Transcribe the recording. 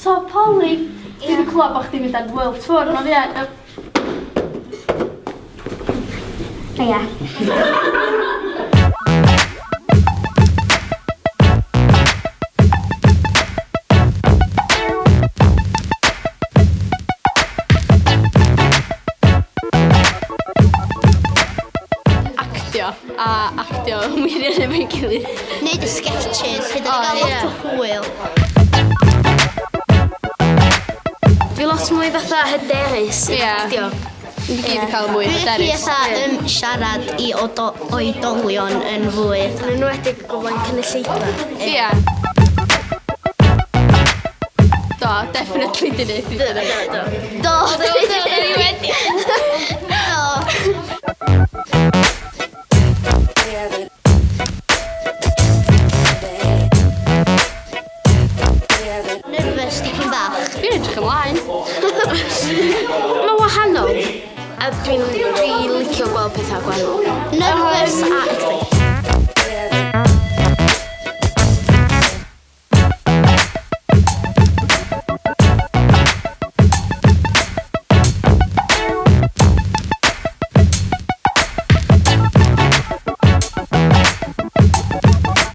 So Polly, dwi 'di clywed bo' chdi'n mynd ar world tour ma' fuan yy Ia. Actio a actio yn wirion efo'n gilydd. Neud y sketches, hyd yn oed gael lot o hwyl. Dwi lot mwy fatha hyderus yn actio. Ni gyd yn cael mwy hyderus. Dwi fatha um, siarad i oedolion yn fwy. Yn enwedig o flaen cynulleidfa. Ie. Do, definitely di neud Do, do, do. Do, do, do, do, wedi. Do. Nervous dipyn bach. Dwi'n edrych ymlaen. Mae'n wahanol. A dwi'n dwi licio gweld pethau gwahanol. Nervous a excited.